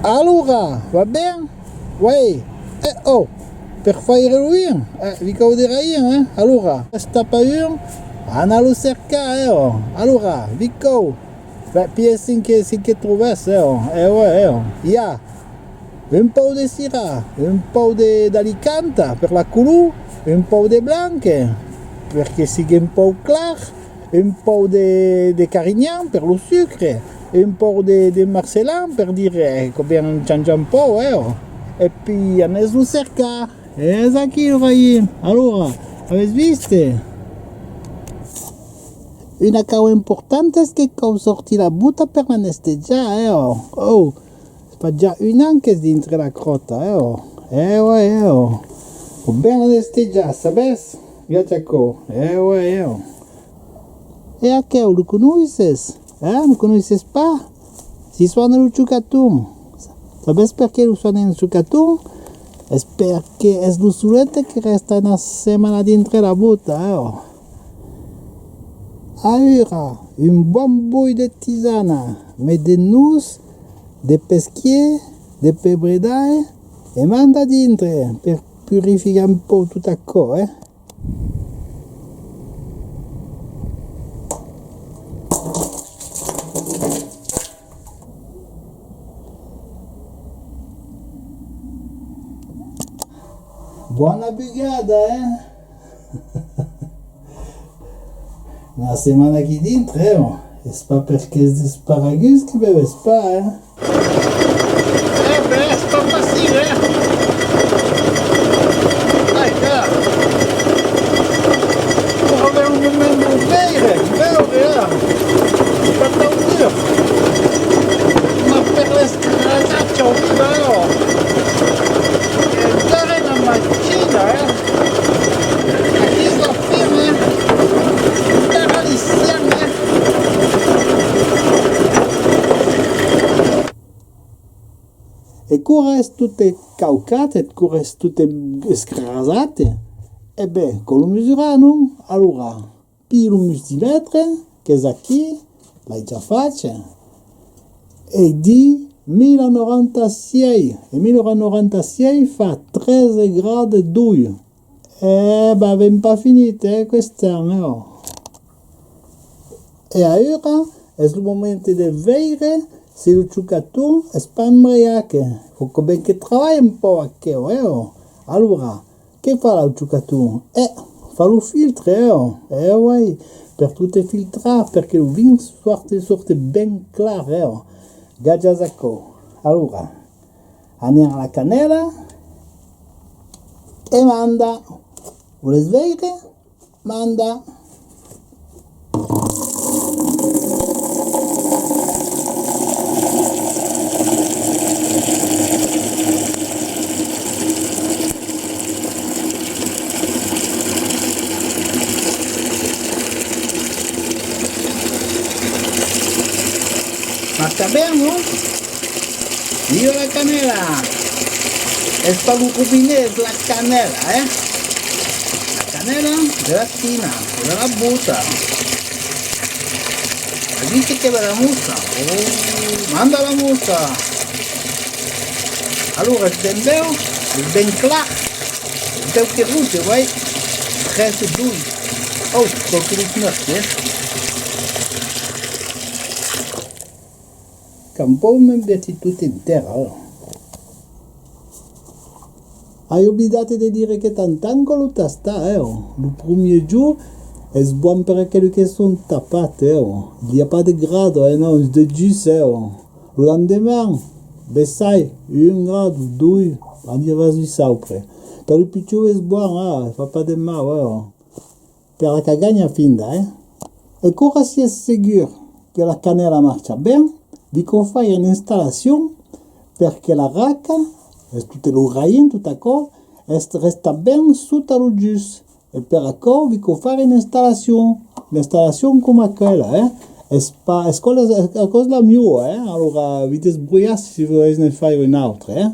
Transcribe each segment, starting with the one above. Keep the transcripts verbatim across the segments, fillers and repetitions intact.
Alora, va ben? Uèi. Eh, oh! Per faire lo vin, eh, vi cau de raïm, eh? Alora, es tapa un, anatz lo cercar, eh, oh! Alora, vi cau. Ben, pièi, cinc que, cinc que trobes, eh, oh! Eh, uèi, eh, oh! I a un pauc de Syrah, un pauc de, d'Alicanta per la color, un pauc de blanc, perque sigue un pauc clar, un pauc de, de Carignan per lo sucre, un pauc de, de Marselan per dire, eh, que ben chanjar un pauc, eh, oh. E pi anatz lo cercar. Es aquí lo raïm. Alora, avètz vist? Una causa importanta es que cau sortir la bota per la nestejar, eh, oh. Oh, fa ja un an qu'es dintre la cròta, eh, oh. Eh, uèi, eh, oh. Cau ben la nestejar, sabes? Gatz aquò. Eh, uèi, eh, oh. E aqueu, lo conoisses? Eh, lo conoisses pas? Si sona lo chucaton. Sabes perqué lo sonan chucaton? Es perque es lo solet que rèsta una setmana dintre la bota, eh, oh. Aüra, un bon bolh de tisana, met de noç, de pesquièr, de pebre d'alh, e manda dintre per purificar un pauc tot aquò, eh. Bòna bugada, eh? Una setmana aquí dintre, eh? Es pas perque es d'esparagus que beves pas, eh? Eh ben, es pas facil, eh? Ai, cara! Ora ben un moment de veire, veure, eh? Es pas tan dur. Mas per l'escrasatge, o viva, eh? Encara una machina, eh? Aquí es la firme, encara li siame. E quora es tot caucat, e quora es tot escrasat, e ben, cau lo mesurar, non? Alora, pi lo multimètre, qu'es aquí, l'ai ja fach, e di mila noranta-sièis, e mila noranta-sièis fa tretze grad doi. Eh, ben, avèm pas finit, eh, quest'an, eh, oh. E aüra es lo moment de veire se lo chucaton es pas embriac. Fau ben que trabalhe un pauc aqueu, eh, oh. Alora, que fa lo chucaton? Eh, fa lo filtre, eh, oh. Eh, uèi, per tot filtrar, perque lo vin sòrte, sòrte ben clar, eh, oh. Gatz aquò. Alora, anem a la canèla e manda. Volètz veire? Manda. Marcha ben, non? Viva la canèla! Es pas lo robinet, es la canèla, eh? La canèla de la tina, de la bota. As vist que bèla mostra? Oh, manda la mostra! Alora, es ben bèu, es ben clar. Es bèu que roge, uèi. Tres e doi. Oh, qualque dos mètres, eh? Qu'an pauc me'n vèti tot en tèrra, eh. Ai oblidat de dire que tant tant cau lo tastar, eh. Lo premier jorn es bon per aquelu que son tapat, eh. Il y a pas de grado, eh, non, es de jus, eh. Lo lendeman, bessai, un grado, doi, aniràs vos saupre. Per lo pichon es bon, ah, fa pas de mau, eh. Per la caganha finda, eh? E quora siatz segur que la canèla marcha ben, vi cau faire una installacion per que la raca, es tot lo raïm, tot aquò, es, rèsta ben sota lo jus. E per aquò, vi cau faire una installacion, una installacion coma aquela, eh? Es pas, es, aquò es la miuja, eh? Alora, vi desbrolhatz si volètz ne faire una autra, eh?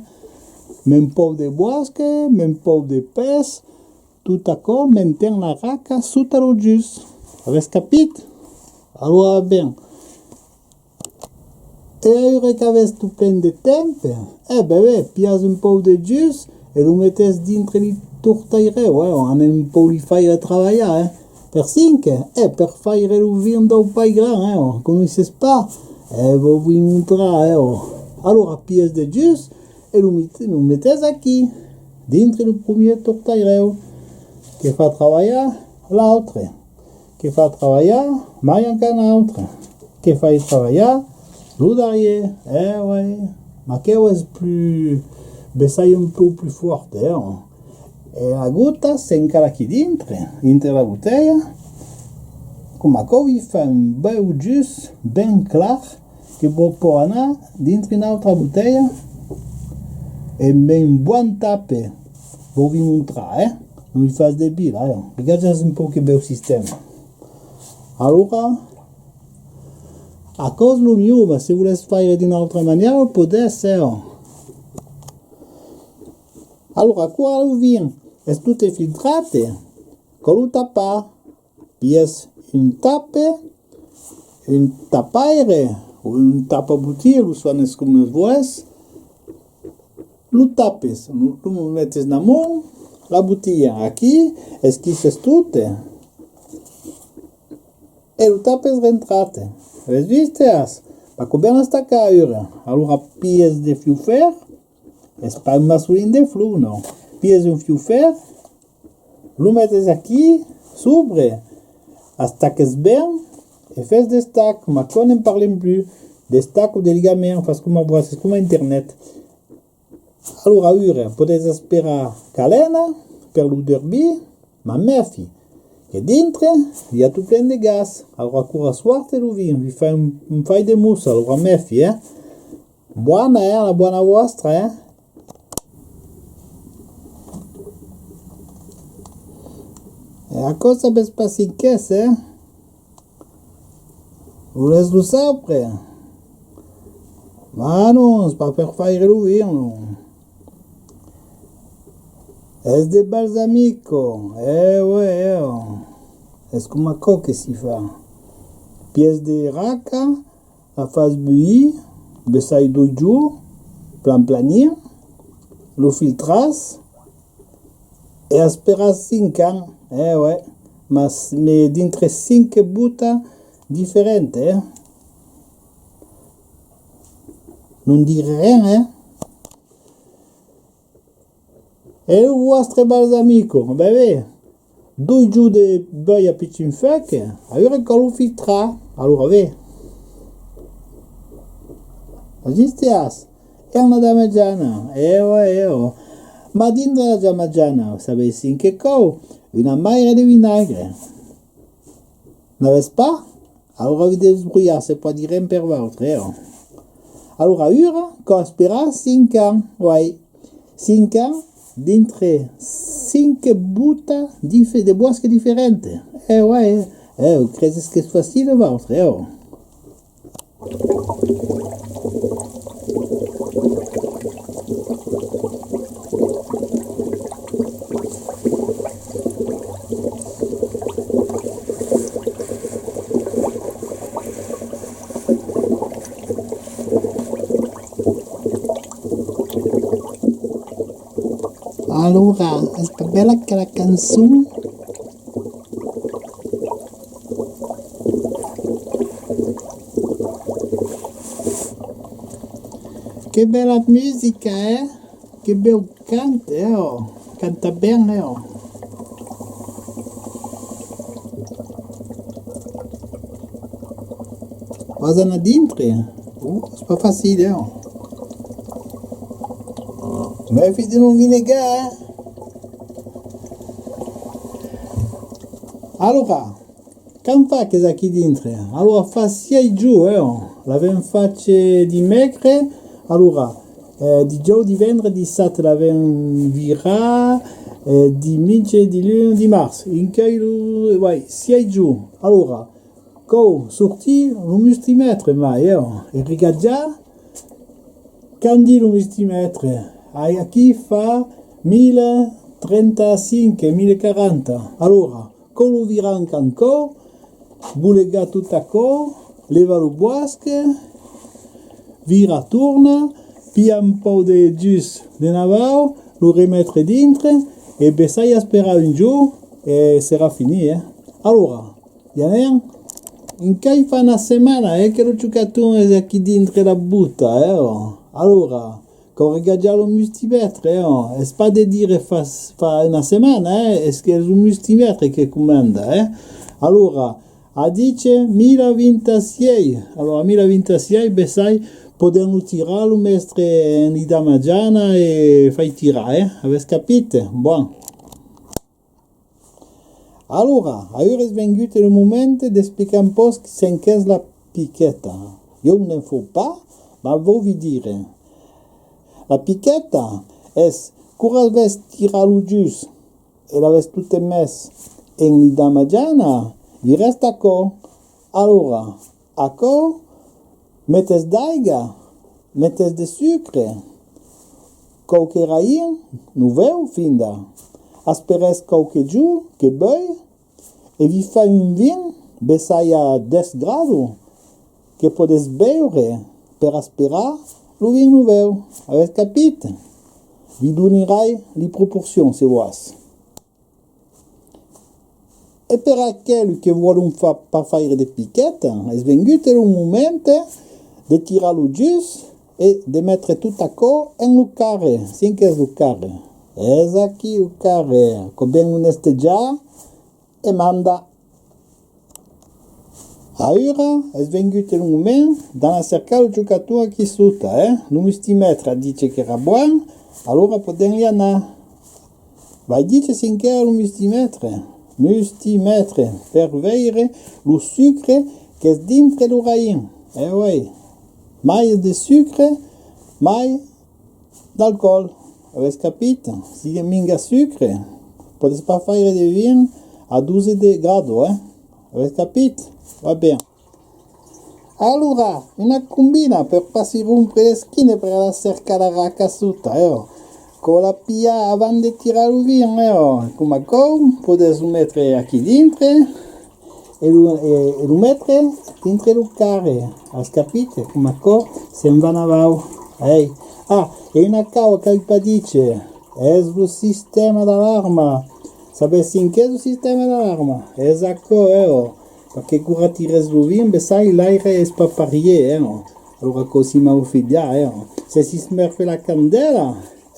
Mem pauc de bòsc, mem pauc de pes, tot aquò manten la raca sota lo jus. Avètz capit? Alora ben. E aüra qu'avètz tot plen de temps, e ben, ben, piatz un pauc de jus e lo metètz dintre li tortairèu, eh, anem un pauc li faire trabalhar, eh. Per cinc, eh, per faire lo vin dau paigran, eh, coneissètz pas? Eh, vos voi montrar, eh. Alora, piatz de jus e lo met-, lo metètz aquí, dintre lo premier tortairèu, que fa trabalhar l'autre. Que fa trabalhar mai encara un autre, que fai trabalhar lo darrier, eh ouais, ma queu es plus, bessai un pauc plus fòrt, eh. E la gota s'encala aquí dintre, dintre la botelha, coma aquò i fa un bèu jus ben clar, que vos pòt anar dintre una autra botelha, e ben bon tape, vos voi montrar, eh. Non i fas de vila, eh. Regardatz un pauc que bèu sistèma. Alora, aquò's lo miu, mas se volètz faire d'una autra manièra, podètz, eh. Alora, quora lo vin es tot filtrat, cau lo tapar. Pias un tape, un tapaire o un tapabotilha, lo sones coma volètz. Lo tapes, lo, lo metes en amont, la botilha aquí, esquisses tot, e lo tapes rentrat. Avètz vist, as? Pas cobèrt estacar aüra. Alora pias de fiu fèr, es pas un massolin de flor, non. Pias un fiu fèr, lo metes aquí, sobre, estaques ben, e fes d'estac, ma quò ne'n parlem plus, d'estac o de ligament, fas coma volètz, es coma internet. Alora, aüra, podètz esperar calena per lo durbir, ma mèfi, que dintre i a tot plen de gas. Alora, quora sòrte lo vin, vi fai un, un fai de mossa, alora mèfi, eh. Bòna, eh, la bòna vòstra, eh. E aquò sabètz pas cinc qu'es, eh. Volètz lo saupre? Ma non, es pas per faire lo vin, non. Es de balsamico, eh, ouais, eh. Es coma aquò que si fa. Pias de raca, la fas bulhir, bessai doi jorns, plan planin, lo filtras, e esperas cinc ans, eh ouais, mas, me dintre cinc botas diferentas, eh. Non dire ren, eh. E lo vòstre balsamico, ben, ben, doi jorns de beuir a pichin fuec, aüra cau lo filtrar, alora, ben. Agistias, e una damatjana, eh, oh, eh, oh. Ma dintre la damatjana, sabètz cinc que cau? Una maire de vinagre. N'avètz pas? Alora vi desbrolhatz, se pòt dire ren per vautre, eh, oh. Alora, aüra, cau esperar cinc ans, uèi. Cinc ans dintre cinc botas dife-, de bòsque diferente. Eh, ouais, eh, eh, creses qu'es facile, vautre, eh, oh. Alora, es pas bèla aquela cançon? Que bèla musica, eh? Que bèu cant, eh, oh. Canta ben, eh, oh. Vas anar dintre? Uh, es pas facile, eh, oh. Mèfi de non vi negar, eh. Alora, quant fa qu'es aquí dintre? Alora, fa sièis jorns, eh, oh. L'avèm fach dimècres. Alora, eh, dijòus, divendres, dissabte l'avèm virat, eh, dimenge, diluns, dimars. Encuei lo, uèi, sièis jorns. Alora, cau sortir lo mustimètre mai, eh, oh. E regardatz, quant ditz lo mustimètre? Ai, aquí fa mila trenta-cinc, mila quaranta. Alora, cau lo virar un cant còp, bolegar tot aquò, levar lo bòsc, Vira torna, pilha un pauc de jus de navau, lo remetre dintre e bessai esperar un jorn e serà finit, eh. Alora, i anem? Encara fa una setmana, eh, que lo chucaton es aquí dintre la bota, eh, oh. Alora, cau regatjar lo mustimètre, eh, oh. Es pas de dire fa, fa una setmana, eh, es que es lo mustimètre que comanda, eh. Alora, a dich mila vint-e-sièis. Alora, mila vint-e-sièis, bessai, podèm lo tirar, lo mèstre en li dar majana e fai tirar, eh? Avètz capit? Bon. Alora, aüra es vengut lo moment d'explicar un pauc cen qu'es la piqueta. Ieu ne'n fau pas, mas vau vi dire. La piqueta es, quora avètz tirat lo jus, e l'avètz tot emés en li dar majana, vi rèsta aquò. Alora, aquò, metes d'aiga, metes de sucre, quauque raïm novèu finda, esperes quauque jorn que beuh, e vi fai un vin, bessai a dètz grados, que podètz beure per esperar lo vin novèu. Avètz capit? Vi donirai li proporcions, se vòs. E per aquelu que vòlon fa-, pas faire de piqueta, es vengut lo moment de tirar lo jus e de metre tot aquò en lo carre. Cen qu'es lo carre? Es aquí lo carre, aquò ben lo nestejar e manda. Aüra es vengut lo moment d'anar cercar lo chucaton aquí sota, eh? Lo mustimètre a dich qu'èra bon, alora podèm i anar. Vai dich cen qu'èra lo mustimètre. Mustimètre, per veire lo sucre qu'es dintre lo raïm. E uèi, mai de sucre, mai d'alcoòl. Avètz capit? Si i a minga sucre, podètz pas faire de vin a dotze de grados, eh? Avètz capit? Va ben. Alora, una combina per pas si rompre l'esquina per anar cercar la raca sota, eh, oh. Cau la pilhar avant de tirar lo vin, eh, oh. Coma aquò, podètz lo metre aquí dintre e lo, e, e lo metre dintre lo carre. As capit? Coma aquò, se'n va navau. Ei. Ah, e una causa qu'ai pas dich, es lo sistèma d'alarma. Sabètz cen qu'es lo sistèma d'alarma? Es aquò, eh, oh. Perque quora tiretz lo vin, bessai, l'aire es pas parièr, eh, oh. Alora, aquò si mau filhar, eh, oh. Se s'esmèrfe la candèla,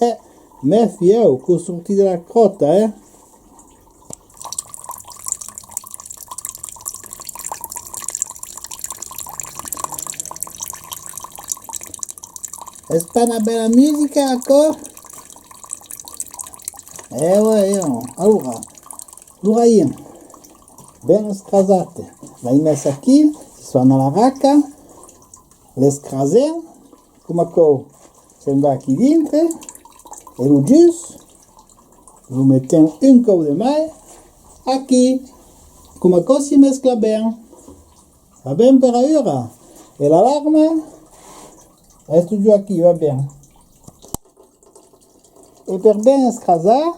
eh, mèfi, eh, oh, cau sortir de la cròta, eh. Es pas una bèla musica, aquò? Eh, ouais, eh, oh. Alora, lo raïm, ben escrasat, l'ai mes aquí, se sona la raca, l'escrasem, coma aquò, se'n va aquí dintre, e lo jus, lo metem un còp de mai aquí, coma aquò si mescla ben. Va ben per aüra? E l'alarma es totjorn aquí, va ben. E per ben escrasar,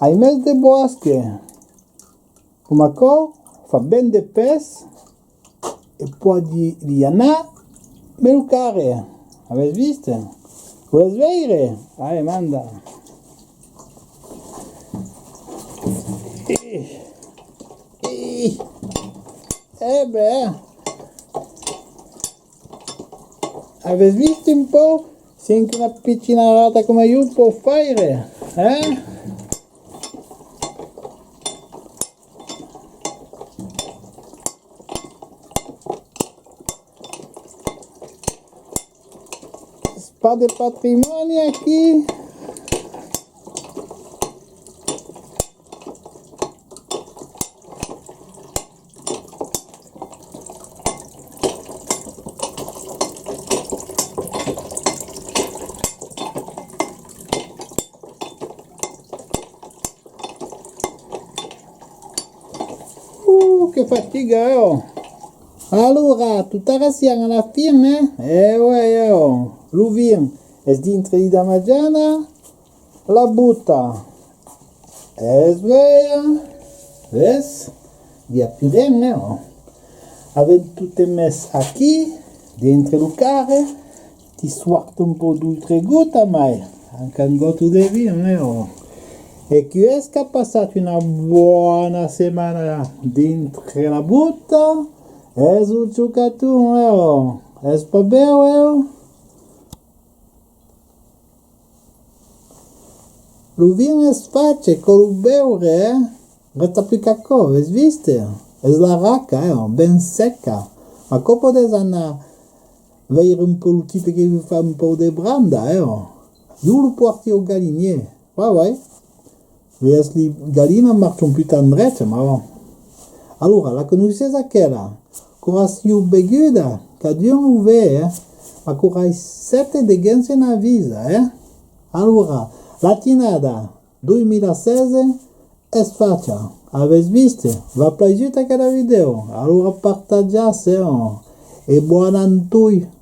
ai mes de bòsc. Coma aquò, fa ben de pes e pòdi li anar me lo carre. Avètz vist? Volètz veire? Allez, manda. E, e, e ben, avètz vist un pauc cen qu'una pichina rata coma ieu pòu faire, eh? Es pas de patrimòni aquí. Uh, que fatiga, eh, oh! Alora, totara siam a la fin, eh? Eh, ouais, eh, oh! Lo vin es dintre li dar majana, la bota es vea, ves? I a pus ren, eh, oh! Avèm tot emés aquí, dintre lo carre, Ai suat un pauc d'autre gota, mai, anca un gota de vin, eh, oh. E qui es qu'a passat una bona setmana dintre la bota, es un chucaton, eh, oh. Es pas bèu, eh, oh. Lo vin es fach, cau lo beure, eh? Resta plus qu'aquò, vètz vist? Es la raca, eh, ben seca. Aquò pòdes anar veire un pauc lo tipe que fa un pauc de branda, eh? Jo lo pòrti au galinièr. Vai, vai. Vètz, li galinas marchan plus tan drecha, ma bon. Alora, la conoissètz aquela? Quora siáu beguda, cadun o ve, eh? Ma quora ai sèt, de gènse n'avisa, eh? Alora, l'atinada dos mila setze es facha. Avètz vist? V'ai plaisut aquela vidèo? Alora partatjatz, eh? E bòn a toi!